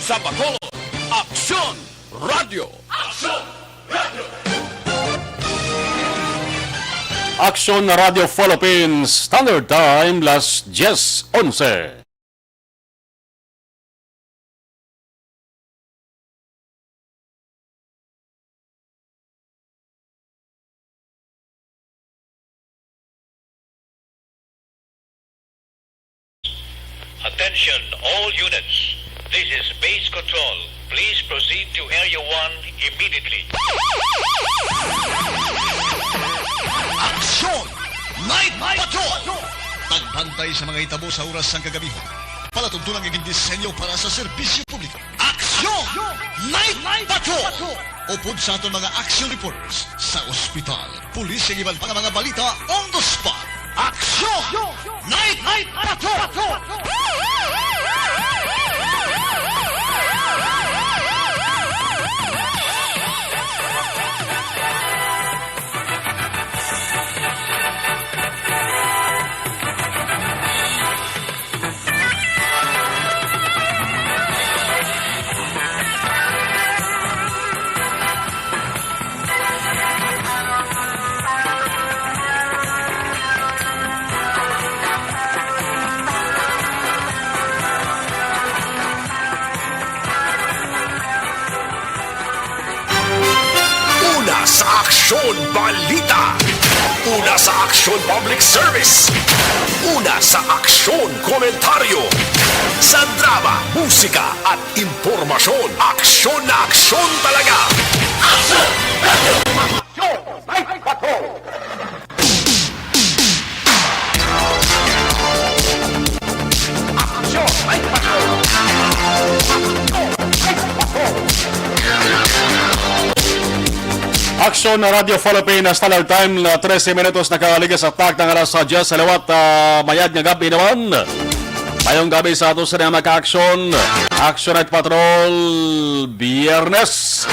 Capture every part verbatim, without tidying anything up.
Sa Bacolod, Aksyon Radio. Aksyon Radio. Aksyon Radio Philippines, Standard Time, las diez onse. Attention, all units. This is Base Control. Please proceed to Area one immediately. Aksyon! Night Patrol! Pagbantay sa mga hitabo sa oras sang kagabihon. Palatuntunan nga gindisenyo para sa serbisyo publiko. Aksyon! Night Patrol! Upod sa aton mga action reporters sa ospital, pulis, kag iban pa nga mga balita on the spot. Aksyon! Night Patrol! Una sa Aksyon Balita. Una sa Aksyon Public Service. Una sa Aksyon Komentaryo. Sa drama, musika, at impormasyon, aksyon na aksyon talaga. Aksyon! Aksyon! May Patrol! Aksyon! May Patrol! Aksyon! May Patrol! Aksyon na Radyo Philippine, Standard Time na trese minutos, nakaligas sa tak ng alas diyes sa liwat, ah, mayad nga gabi naman. Mayong gabi sa ato sa mga ka-aksyon. Action Night Patrol, Biyernes.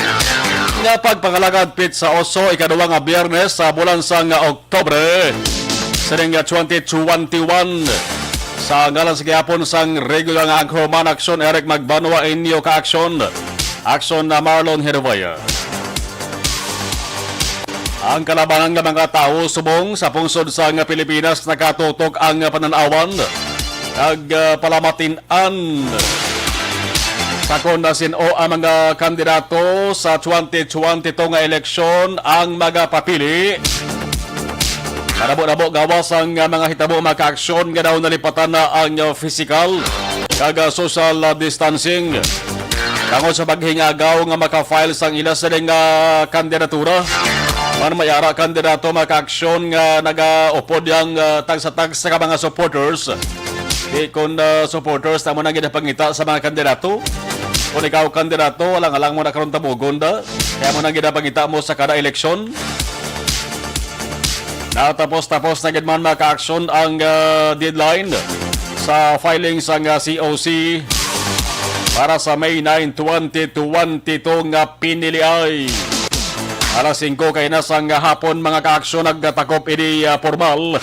Nga pagpangalagad, Pit sa Oso, ikaduha nga Biyernes sa bulan sang Oktubre, sining nga twenty twenty-one. Sa ngalan sa gihapon sang regular nga anchorman, Aksyon Eric Magbanwa, inyo ka-aksyon. Aksyon na Marlon Hervaya. Ang kalabanan nga mga tawo subong sa pungsod sang Pilipinas, nakatutok ang panan-awan kag, ah, palamatin-an. Sa kon na sin-o ang mga kandidato sa twenty twenty-two nga eleksyon ang magapapili, madamo-damo gawas ang, ah, mga hitabo, mga ka-aksyon nga daw nalipatan na ang, ah, physical kag, ah, social, ah, distancing. Tungod sa paghingagaw nga maka-file sang ila sining, ah, kandidatura, man may ara kandidato, mga ka-aksyon, nga nagaupod yang, ah, tagsa-tagsa ka mga supporters. Di kon, ah, supporters, amo na ginapangita sa mga kandidato. Kung ikaw kandidato, alang-alang mo na karon tabugon da. Kaya mo na ginapangita mo sa kada eleksyon. Natapos-tapos na gid man, mga ka-aksyon, ang, ah, deadline sa filing sang, ah, C O C para sa May nine, twenty twenty-two nga piniliay. Alas singko kay na sang hapon, mga ka-aksyon, nagtakop ini, ah, formal.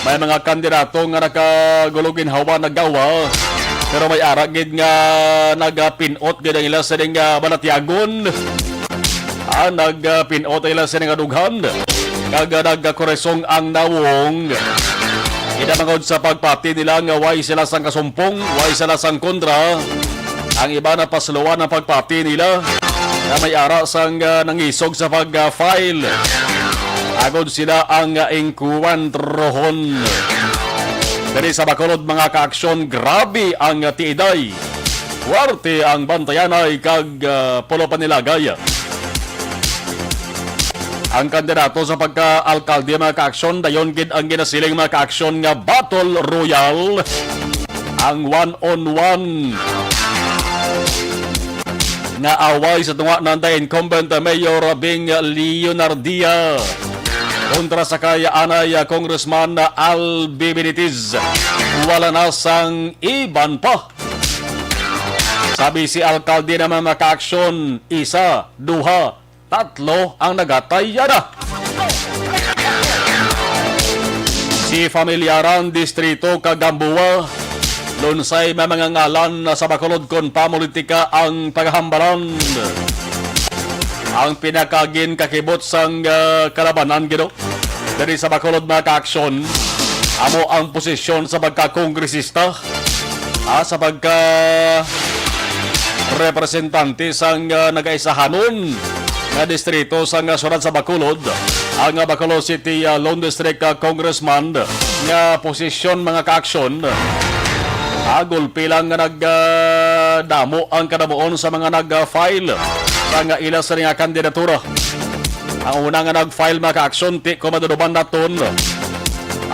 May mga kandidato nga nakagulo ginhawa, nagawa, pero may ara gid nga nagapin-ot gid ang ila sining, ah, balatyagon. Ah, nagpin-ot ila sini nga dughan, kag nagkakoresong ang nawong. Ina, bangod sa pagpati nila nga way sila sang kasumpong, way sila sang kontra, ang iba napasluan ang pagpati nila nga may ara sang, ah, nangisog sa pag-file. Agod sila ang, ah, engkwantrohon. Diri sa Bacolod, mga kaaksyon, grabe ang, ah, tiiday. Huwerte ang bantayanay kag, ah, pulo pa nilagay. Ang kandidato sa pagka-alkalde, mga kaaksyon, dayon gid ang ginasiling, mga kaaksyon, nga battle royal, ang one-on-one nga away sa tunga nanda incumbent Mayor Bing Leonardia kontra sa kay anay Congressman Albi Benitez. Wala na sang iban pa. Sa bise alkalde naman, mga kaaksyon, isa, duha, tatlo ang nagatay yana. Si Familiaran, Distrito kag Gamboa, Lunsay may mga ngalan sa Bacolod kon pamulitika ang paghambalan. Ang pinakagin kakibot sang, ah, kalabanan gid diri sa Bacolod, mga kaaksyon, amo ang posisyon sa pagkakongresista, ah, sa pagka representante sang, ah, nagaisahanon nga distrito sang, ah, syudad sa Bacolod, ang, ah, Bacolod City, ah, Lone District, ah, Congressman nga posisyon, mga kaaksyon, ah, gulpi lang nga nag, ah, damo ang kadamuon sa mga nag-file sang ila sini nga kandidatura. Ang una nga nag-file, mga kaaksyon, ti ko maduduman naton,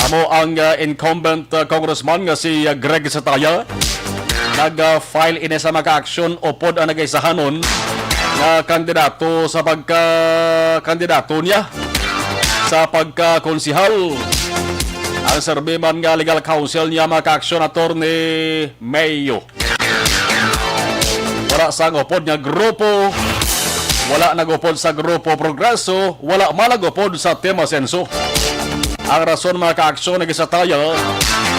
amo ang, ah, incumbent, ah, congressman nga si, ah, Greg Sataya. Nag-file ini sa, mga kaaksyon, upod ang nagaisahanon nga kandidato sa pagka-, kandidato niya sa pagkakonsihal. Ang serbi man nga legal counsel niya, mga kaaksyon, Attorney Mayo. Wala sang upod nga grupo, wala nag-upod sa Grupo Progreso, wala man nag-upod sa Team Asenso. Ang rason, mga kaaksyon, ni Sataya,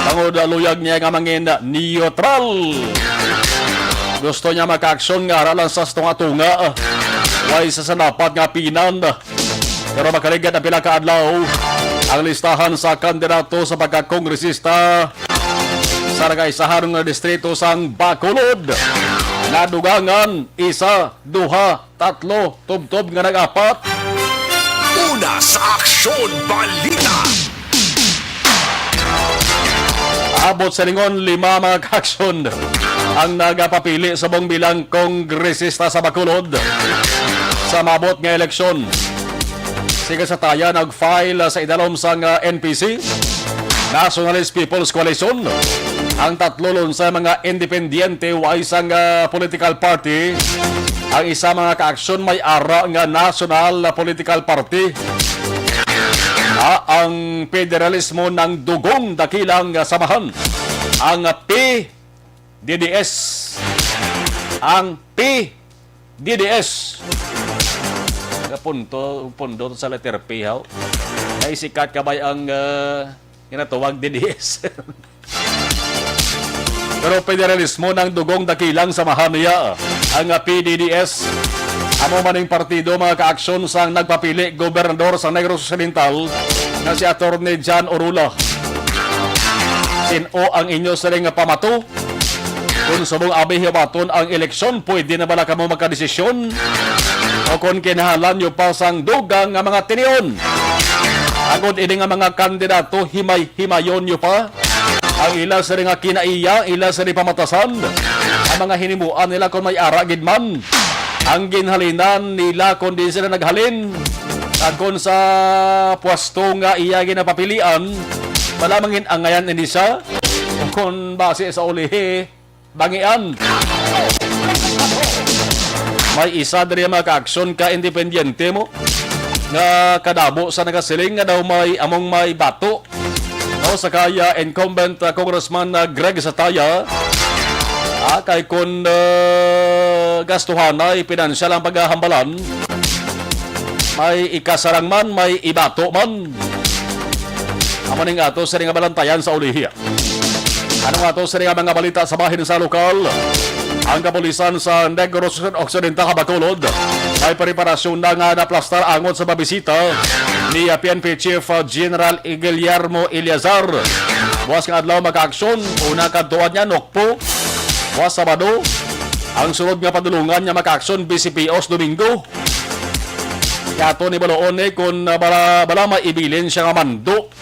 tungod luyag niya nga mangin neutral. Gusto niya, mga kaaksyon, nga ara lang sa tunga-tunga, way sa sanapat nga pinan. Pero makaligad ang pila ka adlaw, ang listahan sa kandidato sa pagkakongresista sa nagaisahan nga distrito sang Bacolod nadugangan, isa, duha, tatlo, tubtob nga nag-apat. Una sa Aksyon Balita. Abot sa lingon, lima, mga kaaksyon, ang nagapapili subong bilang kongresista sa Bacolod sa maabot nga eleksyon. Si Sataya nag-file sa idalom sang, ah, N P C, Nationalist People's Coalition. Ang tatlo lunsay mga independiente, way sang, ah, political party. Ang isa, mga kaaksyon, may ara nga national political party. Ah, ang federalismo ng dugong dakilang samahan, ang P D D S. Ang P D D S. Nga punto, pundo to sa letter P, haw? Naisikat ka ba ang, ah, ginatawag D D S? Pero federalismo ng dugong dakilang samahan niya, ang P D D S. Amo man ang partido, mga kaaksyon, sang nagpapili gobernador sa Negros Occidental nga si Attorney John Orula. Sin-o ang inyo siling pamato? Kung subong abi hiwaton ang eleksyon, pwede na bala kamo magkadesisyon? O kung kinahanglan nyo pa sang dugang nga mga tinion? Agod ini nga mga kandidato, himay-himayon nyo pa ang ila sini nga kinaiya, ila sini pamatasan, ang mga hinimuan nila kung may ara gid man ang ginhalinan nila, kung di sila naghalin. Kag kung sa pwesto nga iya ginapapilian, wala mangin angayan ini siya, kung base sa ulihi, bangian. May isa diri, mga kaaksyon, ka independiente mo nga kadamo sa nagasiling nga daw may among may bato. O sa kaya incumbent, uh, Congressman, uh, Greg Sataya, ah, kay kun, uh, gastuhanay pinansyal ang paghahambalan, may ikasarang man, may ibato man. Amo ning ato sini nga balantayan sa ulihi. Ano nga to sini nga mga balita sa bahin sa lokal? Ang kapulisan sa Negros Occidental, Bacolod, may preparasyon na nga naplastar angot sa pabisita ni, ah, P N P Chief, ah, General Guillermo Eleazar. Buwas nga adlaw, makaaksyon. Una, kadtuan niya, Nokpo. Buwas, Sabado. Ang sunod nga padulungan niya, makaaksyon, B C P O sa Domingo. Yato ni Baloon, eh, kung, ah, bala, bala maibilin siya nga mando.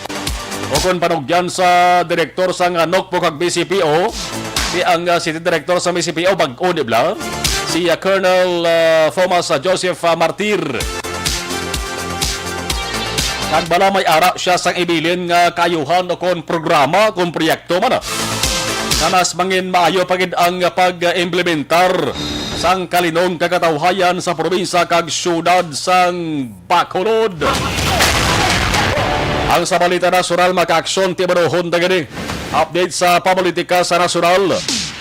O kon panugyan sa direktor sang, ah, Nokpo kag B C P O, si ang, ah, city director sa B C P O, bag-o, di bala? Si, ah, Colonel, ah, Thomas, ah, Joseph, ah, Martir. Kag bala may ara siya sang ibilin nga kaayuhan o kon programa, kon proyekto man, ah, nga mas mangin maayo pa gid ang pag-implementar sang kalinong kagatawhayan sa probinsya kag syudad sang Bacolod. Ang sa balita nasyonal, makaaksyon, tibaduhon ta gani. Update sa pamulitika sa nasyonal.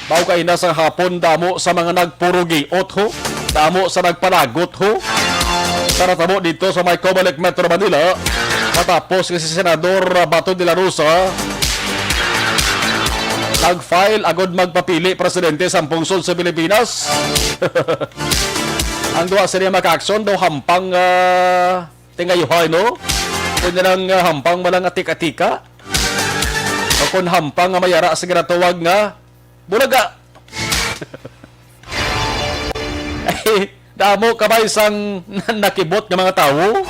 Mao kaina sa hapon, damo sa mga nagpurugiot ho. Damo sa nagpalagot ho. Sa natabo dito sa may Comelec Metro Manila, matapos nga si Senador Bato de la Rosa Nag-file agod magpapili presidente sa pungsod sa Pilipinas. Ang duha sila, mga ka-aksyon, daw hampang, ah, tingayuhay, no? Kung nilang, ah, hampang malang atik-atika. O kung hampang nga mayara sa ginatawag nga bulaga. Damo kabay sang nakibot nga mga tawo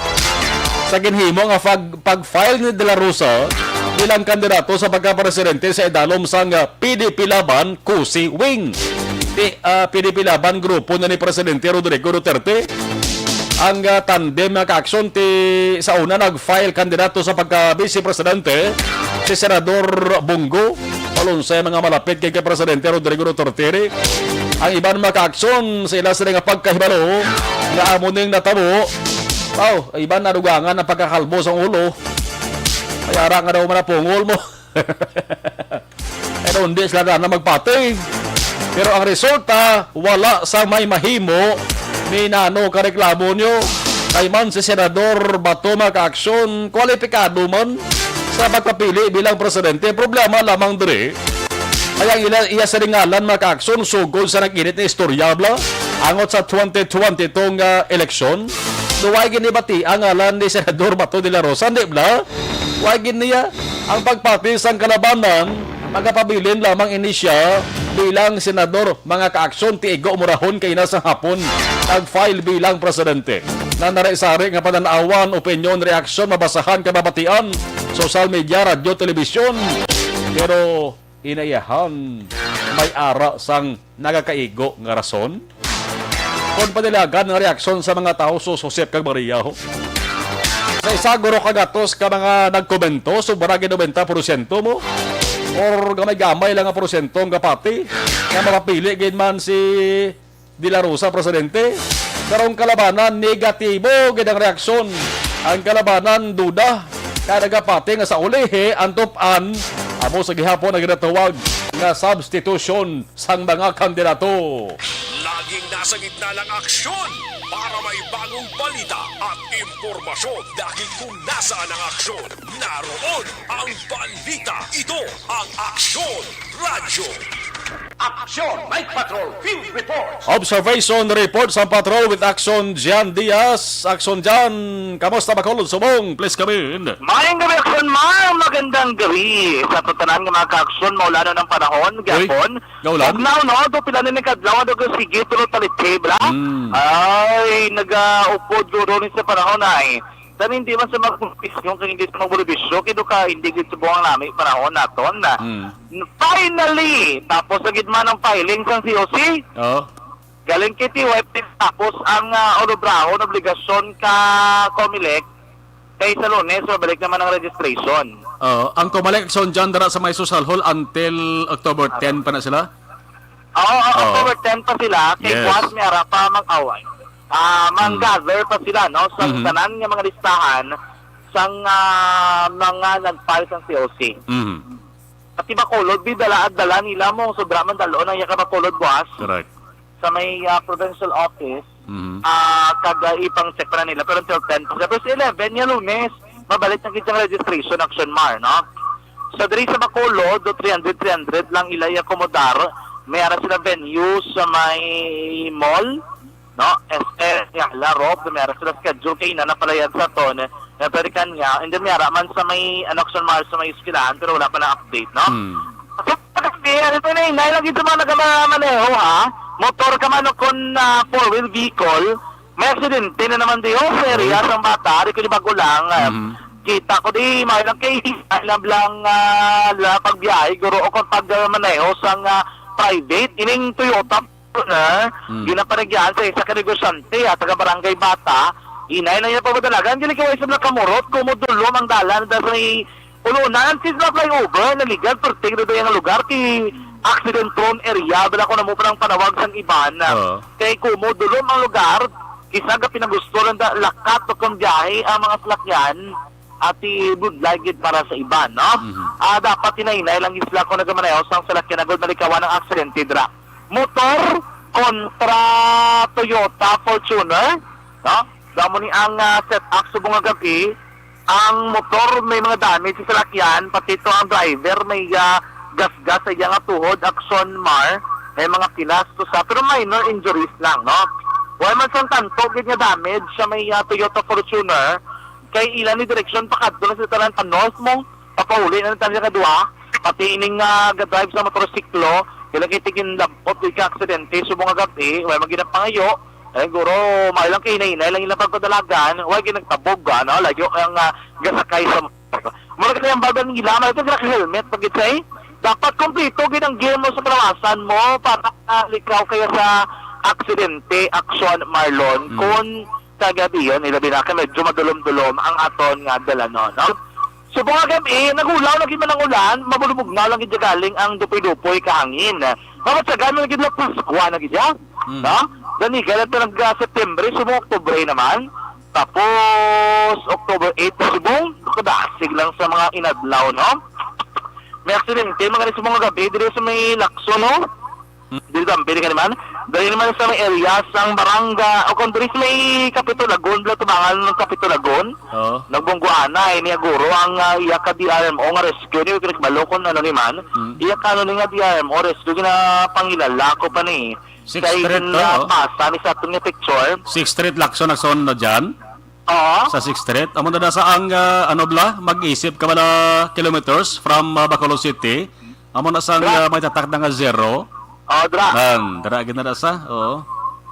sa ginhimo nga pag-, pag-file ni De La Rosa bilang kandidato sa pagkapresidente sa idalom sang, ah, P D P Laban Kusi Wing. Ti, ah, P D P Laban grupo na ni Presidente Rodrigo Duterte. Ang, ah, tandem nga ka-aksyon ti sa una nag-file kandidato sa pagka-vice presidente si Senador Bong Go. Palunsay mga malapit kay, kay Presidente Rodrigo Duterte. Ang iban mga ka-aksyon sa ila sila nga pagkahibalo nga amo ning natabo. Aw, iban nadugangan ang pagkakalbo sang ulo. Ay, ara nga daw manapungol mo. Pero hindi sila na magpati. Pero ang resulta, wala sa may mahimo ni nano ka reklamo nyo. Kay man si Senador Bato mga ka-aksyon, kwalipikado man sa pagpapili bilang presidente. Problema lamang diri ay ang ila, iya sa ngalan mga ka-aksyon sugod sa nag-init na istorya bla angot sa twenty twenty-two nga eleksyon. Duway ginibati ang ngalan ni Senador Bato de la Rosa, di bla? Wa gid niya ang pagpati sang kalabanan, magapabilin lamang ini siya bilang senador. Mga ka-aksyon, ti igo murahon kay na sa hapon nag-file bilang presidente. Na nari-sari nga panan-awan, opinyon, reaksyon, mabasahan, kababatian, social media, radyo, telebisyon. Pero inaiyahan may ara sang nagakaigo nga rason? Kon panilagan ang reaksyon sa mga tawo, sus, Josep kag Maria, ho. Sa isa guro ka gatos ka mga nagkomento, sobra gid nobenta porsyento mo? Or gamay-gamay lang ang porsyento nga pati? Nga makapili gid man si De La Rosa, presidente? Karong kalabanan, negatibo gid ang reaksyon. Ang kalabanan, duda. Kaya nagapati nga sa ulihi, ang tup-an, amo sa gihapon ang ginatawag nga substitution sang mga kandidato. Laging nasa gitna ng aksyon para may bagong balita at impormasyon. Dahil kung nasaan ang aksyon, naroon ang balita. Ito ang Aksyon Radyo. Aksyon Night Patrol Field Report. Observation report sa Patrol with Action Jan Diaz. Action Jan, kamusta, Bacolod, Subong? Please come in. Maayong gabi, Aksyon Mar. Magandang gabi sa tanan nga mga ka-aksyon. Maulanon ang panahon, Uy, gihapon. Naulan? Ugnaw, no? Do pila na ni kadlaw, do sige, pero taliphe, bla? Mm. Ay, nagaupod guro ni sa panahon, ay. Sa hindi man sa magburbisyo, kay hindi sa magburbisyo, kay do ka, hindi gid subong ang nami panahon naton na. Mm. Finally, tapos na gid man ang filing sang C O C. Oh. Galing kay T Y P, tapos ang, ah, olobrahon, obligasyon ka Comelec, kay sa Lunes, mabalik naman ang registration. Oh, ang Comelec, Aksyon Jan, dara sa may Social Hall until October ten pa na sila? Oo, Oo. October ten pa sila, kay Yes. Buwas may ara pa mag-away. Ah, Mm. mang-gather pa sila, no? Sa Mhm. tanan nga mga listahan, sang, ah, mga nag-file sang C O C. Mhm. Pati Bacolod, bi, dala, dala nila mo, sobra man dalo na iya ka Bacolod, Buwas. Correct. Sa may, ah, provincial office, Mhm. ah, kag, ah, ipang-check pa na nila, pero until ten pa sila. Pero sa eleven niya Lunes, mabalik na gid ang registration, Aksyon Mar, no? Sa diri sa Bacolod, do three hundred, three hundred lang ila i-accommodar. May ara sila venue sa may mall, no? S L, Yala, Rob, may ara sila schedule kay ina na pala yan sa ton. Nga pwede kan nga, and then may ara man sa may, ano, Aksyon Mar, sa may eskwelahan, pero wala pa na update, no? Hmm. So, pagkasabi, ano to na, inay lagi sa mga nagmamaneho, ha? Motor ka man o kon, ah, four-wheel vehicle, may aksidente na naman di, oh, sa area Uy. sang bata, di ko di bago lang, ah, Mhm. kita ko di, may lang kay, may lang lang, ah, la, pagbiyahe, guro, o kon pag, ah, maneho sang, ah, private, ining Toyota, na, Mm. ginapanagyan sa isa ka negosyante, ah, taga Barangay Bata, inay na niya pamadalagan, dili kaway sa mga kamurot, kumudulom ang dalan, da sa may Ulunan, antes na flyover, naligan, perting na ang lugar, kay accident prone area, bala ko na mo parang panawag sang iban. Oo. Kay kumudulom ang lugar, isa ka pinagusto lang da, lakat o kung biyahe ang mga salakyan, at ibudlay gid para sa iban, no? Mhm. Ah, dapat hinahinay lang isla kung nagamaneho sang salakyan agud malikawan ang aksidente dira. Motor kontra Toyota Fortuner, no? Damo ni ang, ah, set up subong nga gabi. Ang motor may mga damage sa salakyan, pati to ang driver may, ah, gasgas sa iya nga tuhod, Action Mar, may mga pinas to sa, pero minor injuries lang, no? Wala man sang tanto gid nga damage sa may, ah, Toyota Fortuner, kay ila ni direksyon pakadto na sa Talanta North mo, papauli na ni Talanta Kadua, pati ining, ah, ga-drive sa motorsiklo, ila kay tigin labot gid ka aksidente, subong nga gabi, wala man ginapangayo, eh, guro, may lang kahinay-hinay lang ilang pagpadalagan, wala ginagtabog, ano, layo ang, ah, gasakay sa Mura ka niyang baga nila, may ito, naka-helmet, pag itsay. Dapat kompleto gid ang gear mo sa kalawasan mo para, ah, likaw kaya sa aksidente, aksyon, Marlon. Mm. Kung kagabi yun, ilabi na ka, medyo madulom-dulom ang aton nga dalanon, no? So, mga gabi, nagulaw lagi man ang ulan, mabulubugnaw lang gid galing ang dupoy-dupoy kahangin. Mamatsagan mo lagi lang Paskwa na gid, ya? Mm. No? Dani, galat na nag-, ah, September, subong Oktubre naman. Tapos, October eight na subong, kadasig lang sa mga inadlaw, no? May aksidente, mga ni subong nga gabi, diri sa may Lacson, no? Hmm. Diri dampi, diri ka naman. Diri naman sa may area, sang barangay, o kung diri sa may Capitolagon, bala tubangan ng Capitolagon. Oo. Nagbungguana, eh, niya guro ang, ah, iya ka D R M O nga rescue, ni Rick Balo kung ano ni man. Hmm. Iya ka ano ni nga D R M O rescue, ginapangilala ko pa ni. Sixth Kay Street to, na oh. Basa ni sa aton nga picture. Sixth Street, Lacson, nagsunod na dyan. Oo. Sa Sixth Street. Amo na nasa ang, ah, ano bala, mag-isip ka bala kilometers from, ah, Bacolod City. Amo na sa ang, Dra. Ah, may tatak na nga zero. Oh, dra. Ang, dra, gid na sa, oo.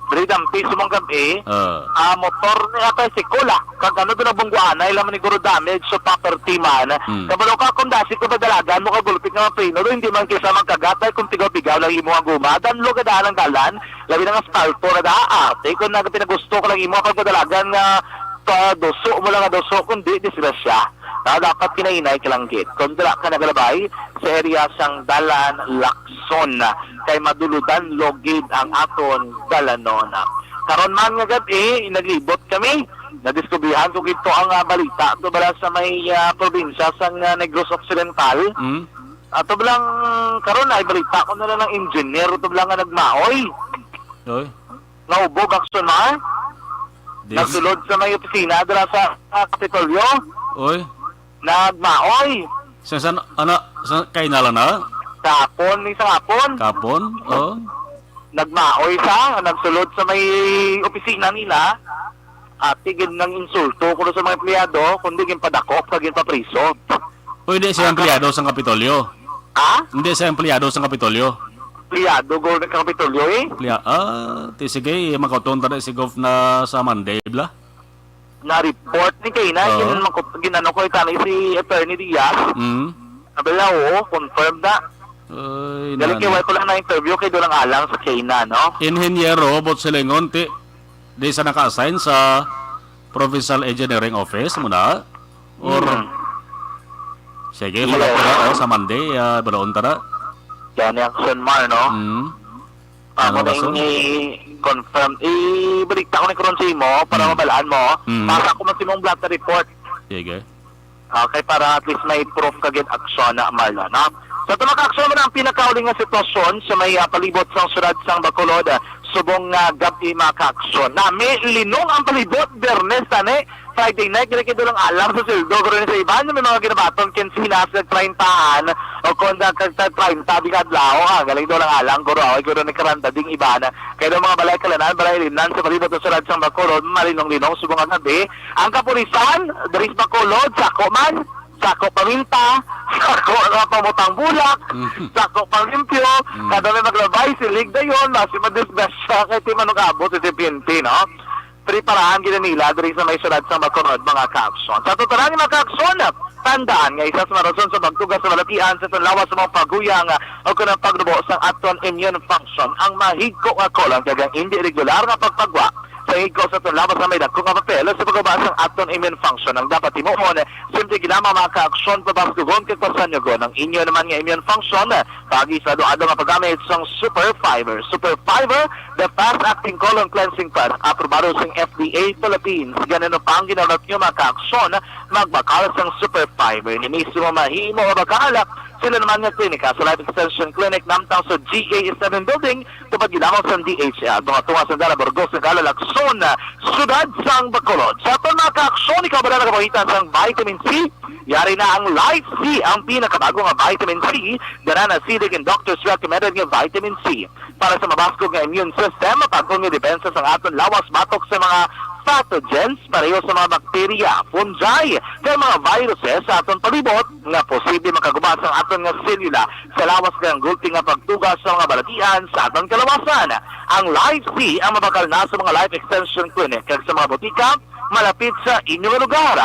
Dre, dampi sa mong gabi. Ah. Ah, motor ni atay si Kula. Kag ano doon ang bungguanay, laman ni Guro damage sa property man. Hmm. Kabalo ka kung dasi ko madalagan mo kagulpit nga mapreno, do, hindi man kisa magkagatay kung tigaw-tigaw lang imo ang guma. Danlo ka daan ang dalan, labi ng aspalto na daa. Ate, kung nagpinagusto ko lang imo, pagkadalagan nga paduso mo lang nga duso, kundi disgrasya. Na dapat kinainay ka lang gid. Kung dira ka nagalabay sa area sang dalan Lacson, kay maduludan logid ang aton dalanon. Karon man nga gabi, naglibot kami. Nadiskubrihan ko kito ang, ah, balita to bala sa may, ah, probinsya sang, ah, Negros Occidental. Mm. Ato bilang karon ay balita ko na lang ng engineer to bilang nga nagmaoy. Oy. Nga ubog, Action Mar. Dis- Nagsulod sa may opisina dira sa, ah, Kapitolyo. Oy. Nagmaoy. Sa, sa, ano, sa, kay na lang na? Kahapon, ni sa hapon. Kahapon? Oh. Nagmaoy sa, nagsulod sa may opisina nila. Ati gid nang insulto kuno sa mga empleyado, kundi ginpadakop kag ginpapriso. Pwede siya Ah, empleyado sa Kapitolyo? Ha? Hindi siya empleyado sa Kapitolyo? Empleyado, guro, ng Kapitolyo, eh. Emplea-, ah, ti sige, makauton ta na si Gof na sa Monday, bla? Na-report ni kay na, Oo. gin-, makut-, ginano ko itani si Attorney Diaz. Mm. Abela, oo, confirmed na. Ay, Galing kay nani. Wala ko lang na-interview kay Dulang Alang sa Kena, no? Inhenyero, bot silingon, ti, di sa naka-assign sa Provincial Engineering Office mo na? Or, Hmm. Sige, Yes. wala ko na, oh, sa Monday, ah, balaon ta na. Yan yung Action Mar, no? Mm. Ah, Ano mo na ba, so? Yung i-confirm, ibalik ta ko ni karon sa imo para Mm. mabalaan mo. Mm. Basa ko man sa imong blotter report. Sige. Okay, para at least may proof ka gid aksyon na, Marlon, no? Sa ito, mga kaaksyon, mo na ang pinakauling nga sitwasyon sa may, ah, palibot sa siyudad sang Bacolod, ah, subong nga gabi, mga kaaksyon. Nami, linong ang palibot, Biyernes, tani, Friday night, dili kay Dulang Alang sa sweldo, guro ni sa iban, may mga ginabaton, kinsinas, nag treintahan, o kung nag-, nag treinta, di ka adlaw, ah, galing Dulang Alang, guro, away, guro ni karanta, ding iban. Kaya daw mga balay kalanan, balay linan, sa palibot sa siyudad sang Bacolod, malinong-linong, subong nga gabi, ang kapulisan, diri sa Bacolod, sako man, sako paminta, sako nga pamutang bulak, Mhm. sako panglimpyo, Mhm. kada may maglabay, silig dayon, basi madisgrasya kay ti manugabot si P N P, no? Preparahan gid nila diri sa may siyudad sang Bacolod, mga kaaksyon. Sa tuturan, mga kaaksyon, tandaan nga isa sa mga rason sa pagtugas sa balatian sa aton lawas sa mga paguyang o kung ang pagnubo sang aton immune function ang mahigko nga kolon kag ang indi regular nga pagpagwa sa igko sa aton lawas nga may dagko nga papel sa pagubas sang aton immune function. Ang dapat himuon, simple gid lamang, mga kaaksyon, pabaskugon kag pasanyogon ang inyo naman nga immune function paagi sa ado-ado nga paggamit sang Super Fiber. Super Fiber, the fast-acting colon cleansing product, aprobado sang F D A Philippines. Ganun pa ang ginamit nyo, mga kaaksyon, magbakal sang Super Fiber. Ini mismo mahimo nga bakal sila naman nga klinika sa Life Extension Clinic, namtang sa G A seven Building, tupad gid lamang sa D H L. Tunga-tunga sa Dala Burgos, Nagala, Lacson, Aton, siyudad sang Bacolod. Sa aton mga kaaksyon, ikaw ba na nakapakita sang vitamin C? Yari na ang Life C, ang pinakabago nga vitamin C, dala na acidic and doctors recommended nga vitamin C. Para sa mabaskog nga immune system, mapagkon nga depensa sang aton lawas batok sa mga pathogens, pareho sa mga bakterya, fungi, kag mga viruses sa aton palibot nga posible makaguba sang aton nga selula sa lawas kag ang gulti nga pagtuga sa mga balatian sa aton kalawasan. Ang Life C ang mabakal na sa mga Life Extension Clinic kag sa mga botika malapit sa inyo nga lugar.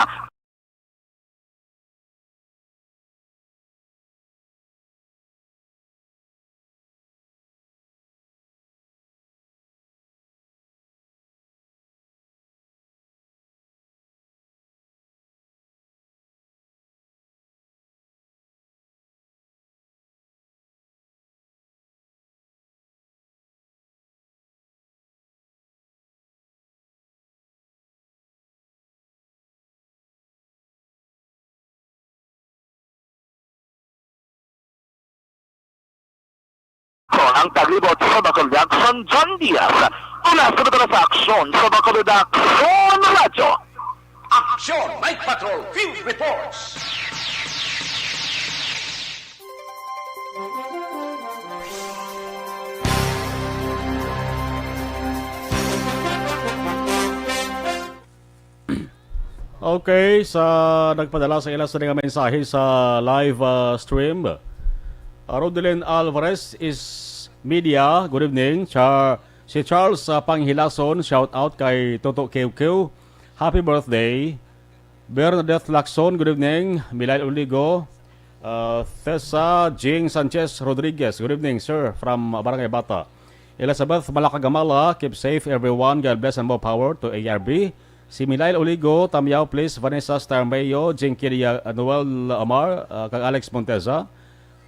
Ang taglibot sa Bacolod Aksyon, John Diaz. Mula sa Bacolod sa Aksyon, sa Bacolod Aksyon Radyo. Action Night Patrol Field Reports. Okay, sa nagpadala sa ila sa nga mensahe sa live, ah, stream, ah, Rodelin Alvarez is media. Good evening. Char-, si Charles, ah, Panghilason, shout out kay Toto Kiwkiw. Happy birthday. Bernadette Lacson, good evening. Milail Oligo, uh, Tessa Jing Sanchez Rodriguez, good evening, sir, from Barangay Bata. Elizabeth Malakagamala, keep safe, everyone. God bless and more power to A R B. Si Milail Oligo, Tamyaw, please. Vanessa Starmayo, Jinky Dia-, Noel Amar, uh, kag Alex Monteza.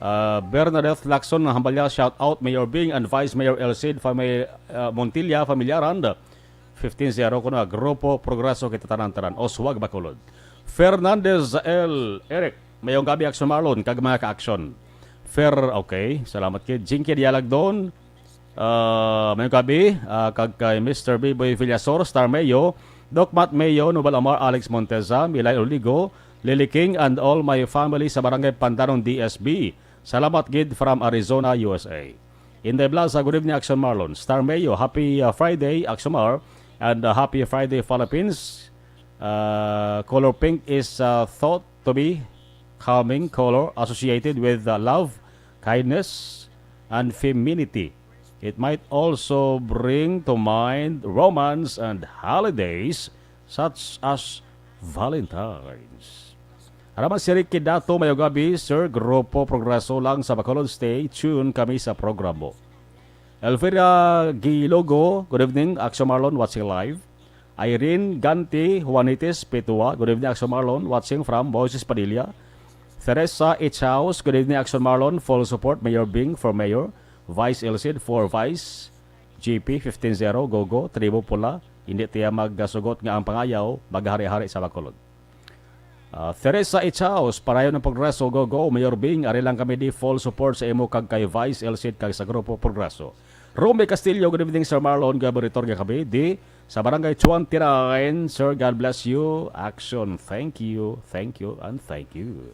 Uh, Bernadette Lacson, Hambalya, shout out, Mayor Bing and Vice Mayor El Cid, Fami-, uh, Montilla, Familiaran. Fifteen zero kuno, Grupo Progreso, kita tanan-tanan. Oswag Bacolod. Fernandez L. Eric, mayong gabi, Action Marlon, kag mga ka-action. Fer, okay, salamat kay Jinky Dialagdon. Ah, mayong gabi, ah, kag kay Mister Biboy Villasor, Star Mayo, Doc Matt Mayo, Nobel Amar, Alex Monteza, Milay Oligo, Lily King, and all my family sa Barangay Pandanon, D S B. Salamat gid from Arizona, U S A. Inday Blaza, good evening, Action Marlon. Star Mayo, happy, uh, Friday, Action Mar, and, uh, happy Friday, Philippines. Uh, color pink is, uh, thought to be calming color associated with, uh, love, kindness, and femininity. It might also bring to mind romance and holidays such as Valentine's. Araman si Ricky Dato, mayong gabi, sir. Grupo Progreso lang sa Bacolod. Stay tuned kami sa programa. Elvira Gilogo, good evening, Action Marlon, watching live. Irene Ganti Juanitis Pitua, good evening, Action Marlon, watching from Moises Padilla. Teresa H. House, good evening, Action Marlon, full support, Mayor Bing for Mayor, Vice Ilcid for Vice, G P fifteen zero, Gogo, Tribo Pula, hindi tiya magasugot nga ang pangayaw, maghari-hari sa Bacolod. Ah, Teresa Ichaos, padayon ang progreso, go, go. Mayor Bing, ari lang kami di full support sa imo kag kay Vice El Cid kag sa Grupo Progreso. Romy Castillo, good evening, Sir Marlon. Gaboritor nga kami di sa Barangay twenty-nine. Sir, God bless you. Action. Thank you, thank you, and thank you.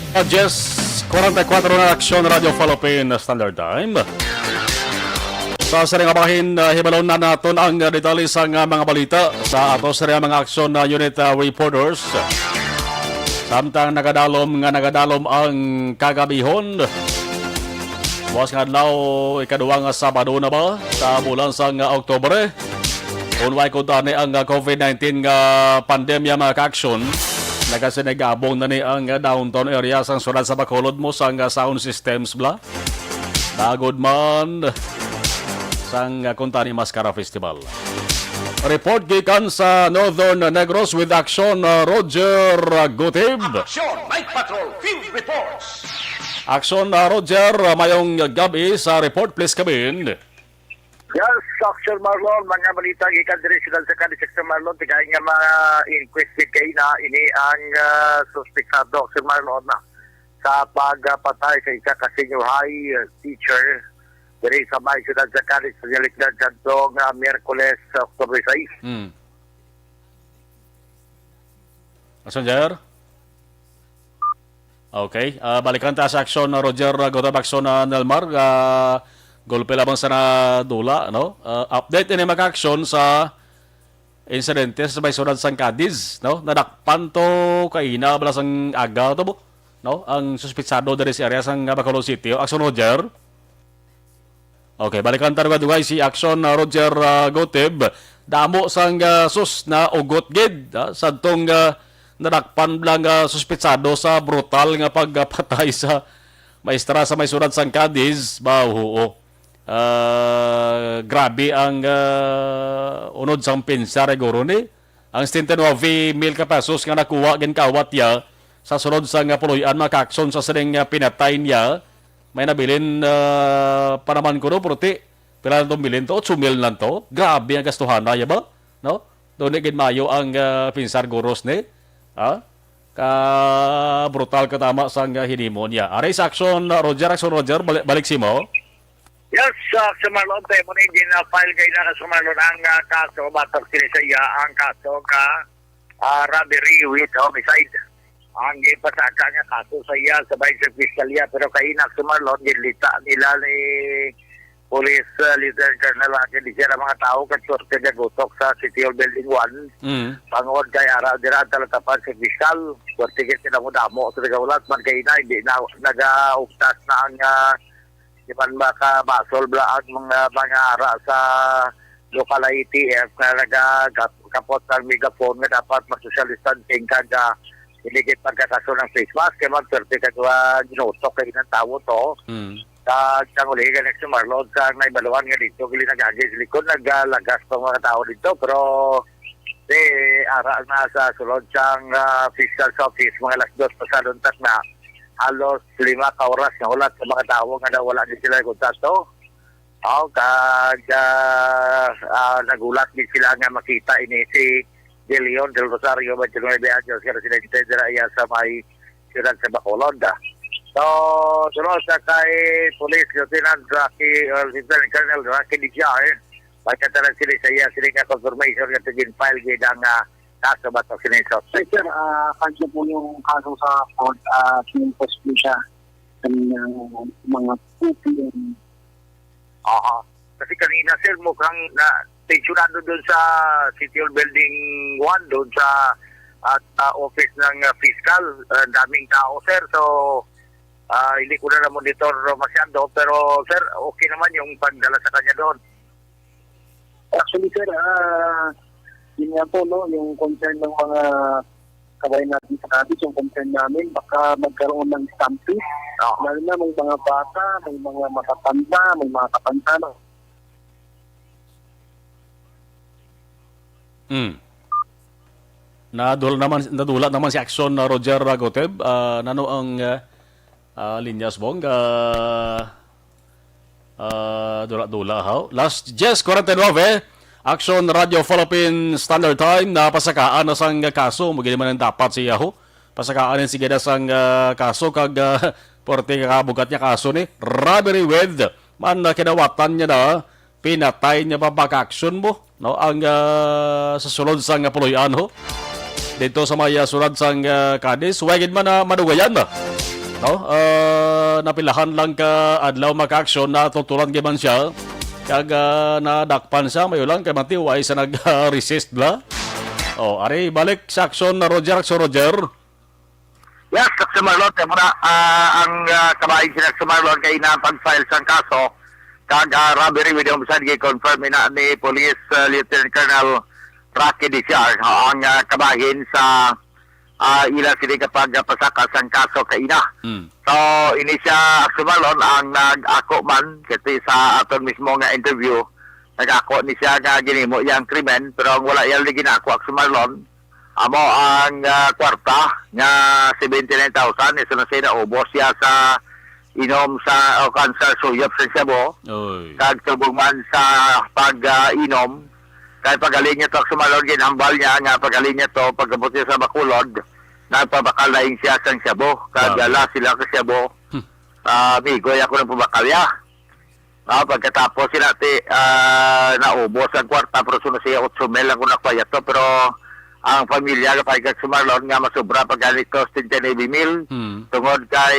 Alas diyes kuwarenta y kuwatro na, Aksyon Radyo Philippine Standard Time. Sa sining nga bahin, ah, hibalon na naton ang, ah, detalye sang, ah, mga balita sa ato sa mga aksyon na unit, ah, reporters. Samtang nagadalom nga nagadalom ang kagabihon, buwas nga adlaw, ikaduwa nga Sabado na ba sa bulan sang, ah, Oktubre. Unway kuntani ang, ah, covid nineteen nga pandemya, mga ka-aksyon, nagasinigabong na ni ang, ah, downtown area sang siyudad sa Bacolod mo sang, ah, sound systems bla. Nagod man sang, ah, kuntani Mascara Festival. Report gikan sa Northern Negros with Aksyon, ah, Roger, ah, Gutib. Action Night Patrol Field Reports. Aksyon, ah, Roger, ah, mayong gabi sa report, please come in. Yes, Sir Marlon, mga balita gikan diri sa siyudad sa Cadiz, Sir Marlon, tigayon nga ma-inquest kay na ini ang, ah, suspetsado, Sir Marlon, na sa pagpatay sa isa ka senior high, ah, teacher diri sa may siyudad sa Cadiz sa nalikdan kadtong, ah, Miyerkules, October sais. Hmm. Aksyon, Jer? Okay. Ah, balikan ta sa aksyon na Roger, ah, Gotab, aksyon na Nelmar. Ah, golpe lamang sa nadula, no? Ah, update ini, mga ka-aksyon, sa insidente sa may siyudad sang Cadiz, no? Nadakpan to kaina bala sang aga to, bo, no? Ang suspetsado diri sa area sang Bacolod City. Aksyon, Roger. Okay, balikan ta nga dugay si Aksyon, ah, Roger, ah, Gotib. Damo sang, ah, sus na ugot gid, ah, sadtong, ah, nadakpan lang, ah, suspetsado sa brutal nga pagpatay sa maestra sa may siyudad sang Cadiz. Ba, oo. Ah, grabe ang, ah, unod sang pensar, siguro, ni ang setenta y nueve mil ka pesos nga nakuha, ginkawat niya sa sulod sang puloy-an, mga ka-aksyon, sa sining, ah, pinatay niya. May nabilin, ah, pa naman kuno, pero ti, pila lang tong bilin to? Otso mil lang to. Grabe ang gastuhan na, ya ba? No? Doon ni gid maayo ang, ah, pinsar guros ni. Ha? Ka brutal ka tama sang, ah, hinimo niya. Aray sa aksyon, Roger, aksyon, Roger, balik, balik si mo. Yes, uh, Sir Marlon, tayo mo na yung gina-file kayo na, Sir Marlon, ang, ah, kaso, batok sila sa iya, ang kaso ka, ah, robbery with homicide. Ang ipasaka nga kaso sa iya sa bahin sa piskalya, pero kay inak, Sir Marlon, ginlita nila ni Police, ah, Lieutenant Colonel Roger Lisier ang mga tao kag suwerte nga gutok sa City Hall Building one. Mm. Bangod kay ara dira ang talatapan sa piskal. Suwerte kay sila mo damo sa nagaulat man kay ina, hindi na nagaugtas na ang, ah, di man makabasol bala ang mga, mga ara sa local I T F nga nagakapot ng megaphone nga dapat mag-social distancing kag, ah, hindi gid pagkakaso ng face mask. Kaya man, swerte ka, ah, ginutok kay ng tao to. Mm. Kag sang uli ka next Marlon sa naibaluan nga dito, gili nagagi sa likod, naglagas tong mga tao dito, pero di ara na sa sulod sang, ah, fiscal office, mga alas dos pasadong takna, halos lima ka oras nga hulat sa mga tao nga nawala di sila kontakto. Aw, kag, ah, ah, nagulat din sila nga makita ini si De Leon Del Rosario, twenty-nine anyos, nga residente dira iya sa may siyudad sa Bacolod. So, sunod sa kay Police Lieutenant Rocky, uh, Lieutenant Colonel Rocky Dijar, magkatanan sila sa iya, sila nga confirmation nga tigin file gid ang, ah, kaso batok sini sa Yes, sir. Ah, kanya po yung kaso sa court, ah, pinipos po siya kanina, mga two P M. Aha. Kasi kanina, sir, mukhang na tensyonado doon sa City Hall Building one, doon sa, at, ah, office ng, ah, fiscal. Ah, daming tao, sir. So, ah, hindi ko na na-monitor masyado. Pero, sir, okay naman yung pagdala sa kanya doon. Actually, sir, ah, yun nga po, no, yung concern ng mga kabayan natin sa Cadiz, yung concern namin, baka magkaroon ng stampede. Oo. Lalo na may mga bata, may mga matatanda, may mga kapansanan. Hmm. Nadula naman, nadula naman si Aksyon na Roger Ragoteb. Ah, nano ang, ah, ah, linyas, Bong? Ah, ah, dula-dula, haw? Alas diyes kuwarenta y nuebe, Aksyon Radyo Philippine Standard Time, napasakaan na sang kaso. Magini man ang dapat siya, ho. Pasakaan ang sige na sang, ah, kaso, kag, ah, porte ka bugat niya kaso ni robbery with man, ah, kinawatan niya na pinatay niya pa pagka-aksyon mo, no? Ang, ah, sa sulod sang puloy-an, ho. Dito sa may, ah, sulod sang, ah, Cadiz, way gid man na madugayan, ah. No? Ah, napilahan lang ka adlaw, mga ka-aksyon, natutulan kay man siya. Kag, ah, nadakpan sa mayo lang kay matiway sa nag-resist bla. Oh, ari balik sa aksyon na Roger, so Roger. Yes, Aksyon Marlon, kay muna, ah, ang, ah, kabahin sila Aksyon Marlon kay ina pag-file sang kaso kag, ah, robbery with homicide, gi-confirm ina ni Police, ah, Lieutenant Colonel Rocky D C R, ang, ah, kabahin sa, ah, ila sini kapag, ah, pasaka sang kaso kaina. Mm. So, ini siya, Aksyon Marlon, ang nag-ako man kasi sa aton mismo nga interview, nag-ako ni siya nga ginimo yang krimen, pero ang wala iya lagi ginako, Aksyon Marlon, amo ang, ah, kwarta nga seventy-nine thousand, iso na siya naubos siya sa inom sa, o kan sa suyop sa shabu. Oy. Kag subong man sa pag, ah, inom, kay paghalin niya to, Aksyon Marlon, ginhambal niya nga paghalin niya to, pagabot niya sa Bacolod, nagpabakal na siya sang shabu. Kag Grabe. Ala sila ka shabu. Hmm. Ah, amigo, ako nang pabakal ya. Ah, pagkatapos sila ti, ah, naubos ang kwarta, pero sunod siya otso mil ang kunak pa yato, pero ang pamilya nga paikag sumarlon nga masubra pa ganito, setenta y nuebe mil. Hmm. Tungod kay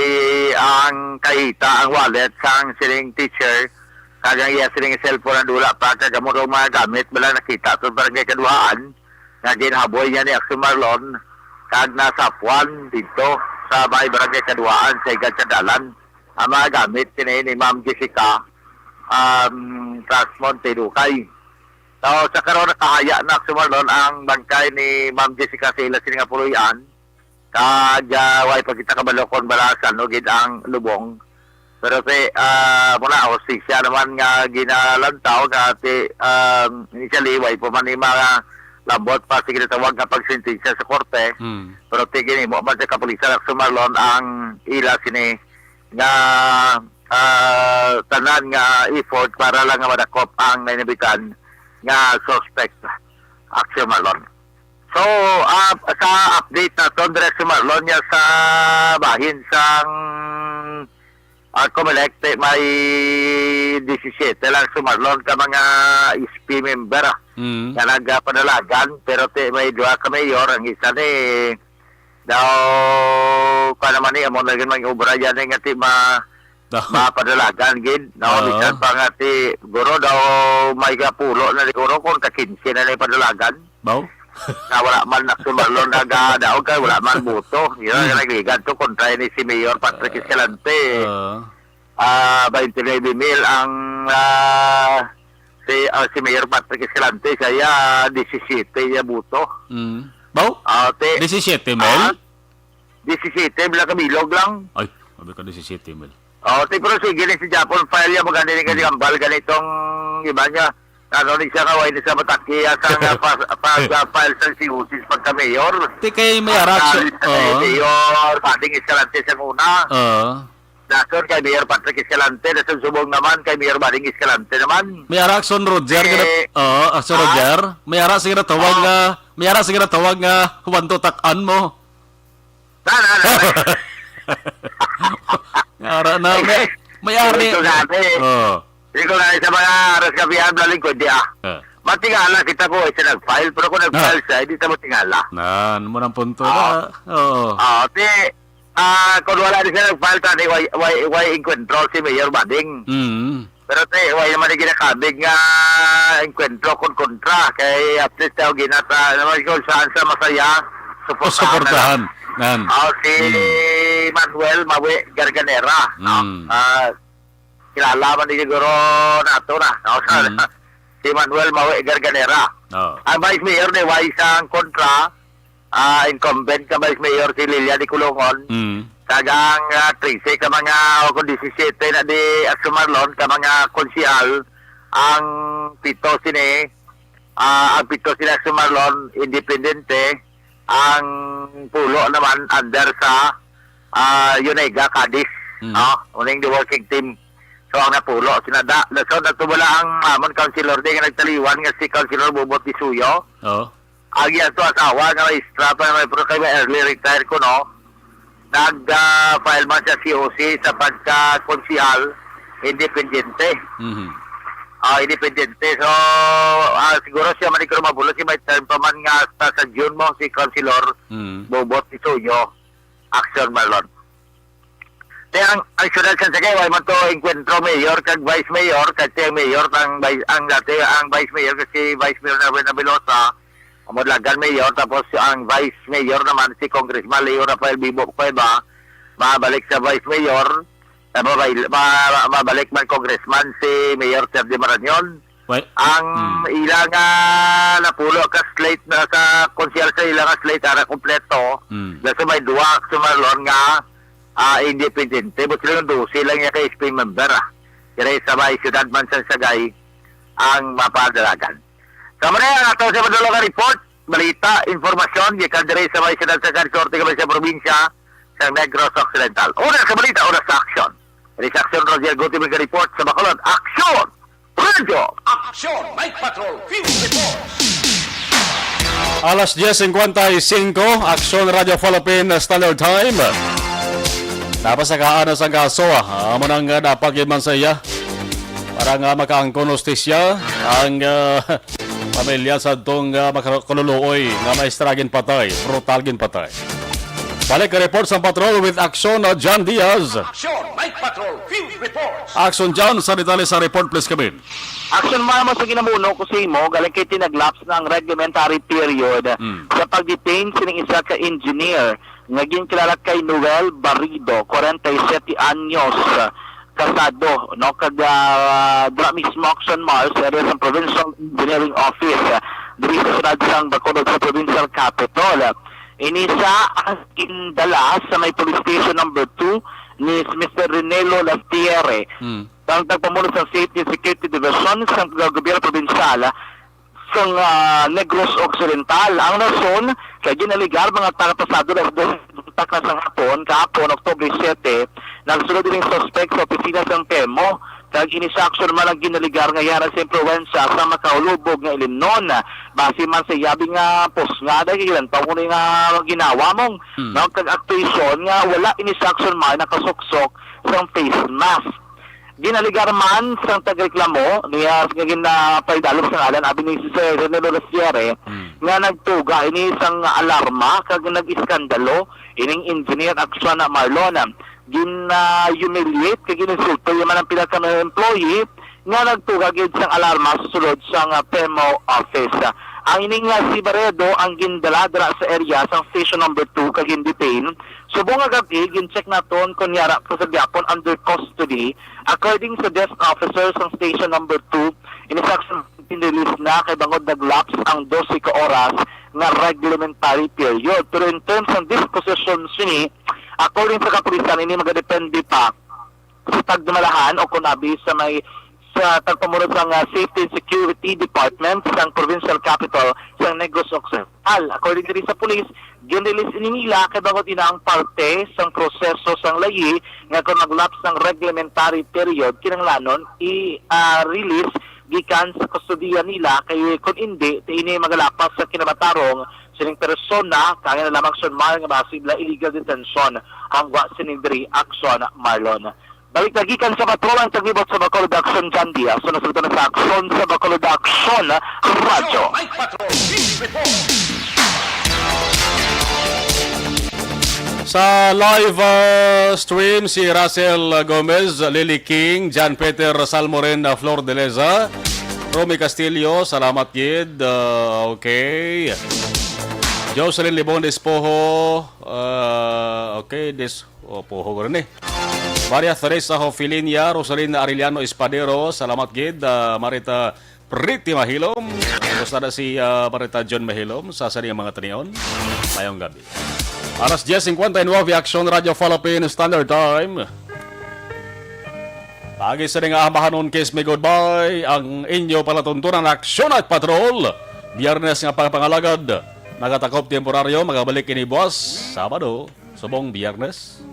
ang kahita, ang wallet sang sining teacher, kag ang iya sining cellphone ang dula pa, kag amo daw mga gamit, bala nakita to barangay Kaduhaan, nga ginhaboy niya ni Aksyon Marlon, kag nasapuan dito sa may barangay Kaduhaan sa Igad sa Dalan. Ang mga gamit sini ni Ma'am Jessica, um, Trasmonte Ducay. So, sa karon nakahaya na, Aksyon Marlon, ang bangkay ni Ma'am Jessica sa ila sini nga puloy-an. Kag, ah, way pa kita kabalo kon bala sa ano gid ang lubong. Pero si, ah, muna, hustisya naman nga ginalantaw nga ti, um, initially, way pa man ni mga lambot pa sa ginatawag nga pagsentensya sa korte. Hmm. Pero ti ginimo man sa kapulisan, Aksyon Marlon, ang ila sini nga, ah, tanan nga effort para lang nga madakop ang nainabitan nga suspect, Aksyon Marlon. So, ah, sa update naton, Aksyon Marlon, niya sa bahin sang, ah, Comelec, ti may disisiete lang, Aksyon Marlon, ka mga S P member, ah, Mm. nga nagapadalagan, pero ti may duha ka mayor, ang isa ni daw, pa naman ni, amo na gid may obra yan, eh, nga ti ma-, Daw. mapadalagan gid, no? Bisan pa nga ti, guro daw may kapulo na siguro kung ka kinse na ni padalagan. Baw? Na wala man, Aksyon Marlon, nagadaog kay wala man boto. Yun, Hmm. nagligad to kontra ni si Mayor Patrick Escalante. Ah. Ah, twenty-nine mil ang, ah, si, ah, si Mayor Patrick Escalante, siya, disisiete iya boto. Mm. Baw? Ah, ti-, Disisiete mil? Ah, disisiete, bila ka bilog lang. Ay, sabi ka disisiete mil. Oh, ti, pero sige ni si Japon, file niya, maganda ni Mm. kanyang bal, ganitong iba niya. Ano ni siya, kaway ni siya mataki, asa nga pas-, pas-, ah, file sa C O C pagka mayor. Ti kay may Ah, arak sa, si oo. Mayor Bading Escalante sa una. Oo. Dason kay Mayor Patrick Escalante, dason subong naman kay Mayor Bading Escalante naman. May ara, Aksyon Roger, Eh, gina-, oo, Aksyon ah? Roger. May ara, sige na tawag Ah. nga, may ara, sige na tawag nga, huwag to takan mo. Na, na, na, na. May ara na, may, may ari. Ito nga, eh. Oo. Hindi ko na sa mga aras kapihan, nalingkod di, ah. Ah. Matingala kita ko, eh, siya nag-file, pero kung nag-file Ah. siya, hindi ta matingala. Nan, mo nang punto Ah. na. Oo. Ah, ti, Ah, kung wala ni siya nag-file, tani, way, way, way enkwentro si Mayor Bading. Mm. Pero ti, way naman ni ginakabig nga enkwentro kon kontra. Kay at least daw ginata naman kung saan sa masaya, suportahan na lang. Suportahan. Nan. Ah, si Mm. Manuel Mawi Garganera, no? Mm. Ah, kilala man ni siguro nato na, no? Mm. Si Manuel Mawi Garganera. Oh. Ang Vice Mayor ni way sang kontra, ah, incumbent ka Vice Mayor si Lilia de Colongon. Mm. Kag ang, ah, trese ka mga, o kung disisiete na di Aksyon Marlon, ka mga konsehal, ang pito sini, ah, ang pito sila Aksyon Marlon, independente, ang pulo naman under sa, ah, Unega, Cadiz, Mm. no? Uning the working team. So, ang napulo, sinada, so, natubala ang amon councilor di nga nagtaliwan nga si Councilor Bobot Disuyo. Oh. Ang iya to asawa nga maestra pa naman, pero kay early retire ko, no? Nag, ah, file man sa C O C sa pagka-konsehal, independente. Mhm. Ah, independente. So, ah, siguro siya man, siguro mabulo, si may term pa man nga hasta sa June mo, si Councilor Mhm. Bobot Disuyo. Aksyon, Marlon. Kaya ang, ang syudad sa Sagay, wala man to enkwentro mayor kag vice mayor, kag ang mayor, ang vice, ang dati, ang vice mayor kasi Vice Mayor Nerwin Abilosa, ang Modlagan mayor, tapos ang vice mayor naman si Congressman Leo Rafael Bibo Cueva, mabalik sa vice mayor, eh, mabay-, ma-, mabalik man congressman si Mayor Sergio Marañon. Well, Ang mm. ila nga napulo ka slate na sa konsehal sa ila nga slate ara kompleto. Mm. Kasi may duwa sa Marlon nga ah, independente, but sila nga dose lang niya kay S P member, ah. Kaya sa may siyudad man sa Sagay ang mapadalagan. Sa manay, ang ato sa madulong nga report, balita, informasyon, gikan diri sa may siyudad sa Sorte, kami sa probinsya sa Negros Occidental. Una sa balita, una sa aksyon. Diri sa aksyon, Roger Guti, may report sa Bacolod. Aksyon! Radyo! Aksyon! Night Patrol Field Reports! Alas diez cincuenta y cinco, Aksyon Radyo Philippine Standard Time. Napasakaan na sa kaso, ah, amo nang, ah, napagid man sa iya. Para nga makaangkon hustisya ang, ah, pamilya sa tong, ah, makaluluoy nga maestra ginpatay, brutal ginpatay. Balik ang report sa patrol with Aksyon, ah, John Diaz. Aksyon, Night Patrol Field Reports. Aksyon, John, sa detalye sa report, please come in. Aksyon, Marmo, sa ginamuno ko sa imo, galing kay tinaglaps na ang reglementary period Mm. sa pag-detain sining isa ka engineer nga ginkilala kay Noel Barrido, forty-seven anyos, kasado, no, kag, ah, dira mismo, Aksyon, Mar, sa area sa Provincial Engineering Office, ah, diri sa siyudad sang Bacolod sa Provincial Capitol. Ini sa ang gindala sa may police station number two ni Mister Renelo Lastiere, Mm. ang tagpamuno sa Safety and Security Division sa gobyerno probinsyal sa, ah, Negros Occidental. Ang rason kay ginaligar mga taga pasado alas dos na sang hapon, kahapon, Oktubre siyete, nagsulod ining suspect sa opisina sang PEMO. Kag ini sa aksyon man ang ginaligar nga yana sa impluwensya sa makahulubog nga ilimnon. Base man sa yabi nga pusngada, kay gilantaw ko ni nga ginawa mong Hmm. no, kag aktuasyon nga wala ini sa aksyon man nakasuksok sang face mask. Ginaligar man sang tagreklamo niya nga ginapaidalom sa ngalan, abi ni si Sir Rene Lorasiere, Hmm. nga nagtuga ini sang alarma kag nag-iskandalo ining engineer aksyon na Marlon. Gina-humiliate kag gininsulto niya man ang pila ka mga employee nga nagtuga gid sang alarma sa sulod sang, ah, PEMO office. Ang ining, ah, si Baredo ang gindala dira sa area sang station number two kag gin-detain. Subong nga gab-i, gin-check naton kon yara pa sa gyapon under custody. According sa desk officer sang station number two, ini sa aksyon gin-release na kay bangod nag-lapse ang dose ka oras nga reglementary period. Pero in terms ng disposition sini, according sa kapulisan, ini magadepende pa sa tagdumalahan o kon abi sa may sa tagpamuno sang, ah, Safety and Security Department sang Provincial Capital sang Negros Occidental. According diri sa pulis, gin-release ini nila kay bangod ina ang parte sang proseso sang layi nga kon mag-lapse ang reglementary period, kinahanglanon i, ah, release gikan sa kustodiya nila, kay kon indi, ti ini magalapas sa kinamatarong sining persona, kaya na lamang sunmar nga basi la illegal detention ang wa sining diri aksyon, Marlon. Balik na gikan sa patrol ang taglibot sa Bacolod Action, John Diaz. So, nasulod na sa aksyon sa Bacolod Action, Radyo. Night Patrol, Field Report. Sa live, uh, stream, si Russell Gomez, Lily King, John Peter Salmoren, uh, Flor de Leza, Romy Castillo, salamat gid. Uh, okay. Jocelyn Libon Despojo, uh, okay, Des-, oh, Poho ko rin eh. Maria Teresa Hofilinia, Rosalina Arellano Espadero, salamat gid, uh, Marita Pretty Mahilom. Gusto na si, ah, Barita John Mahilom sa sani nga mga tanion. Mayong gabi. Alas diez cincuenta y nueve, Aksyon Radyo Philippine Standard Time. Pagi sa nga amahanon, kiss me goodbye. Ang inyo palatuntunan, Aksyon at Patrol. Biyernes nga pagpangalagad. Nagatakop temporaryo, magabalik ini buwas, Sabado. Subong Biyernes.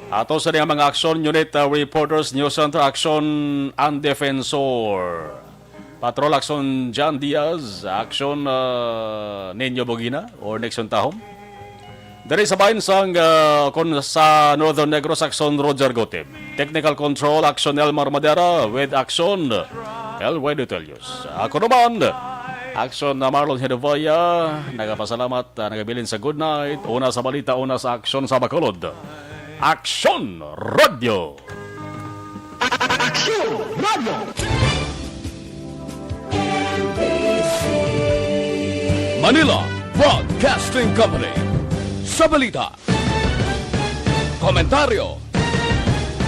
Ato sa mga aksyon unit, uh, reporters, News Center Action, ang Defensor. Patrol Action, John Diaz. Action, uh, Nino Bugina or Nixon Tahom. Diri sa bahin sang, uh, kon sa Northern Negros, Action, Roger Gotib. Technical Control, Action, Elmar Madera. With Action, Elway Dutelius. Ako naman, Action na Marlon Hedovoya, nagapasalamat, ah, nagabilin sa good night. Una sa balita, una sa aksyon sa Bacolod. Aksyon Radio! Aksyon Radio! Manila Broadcasting Company. Sa balita, komentaryo,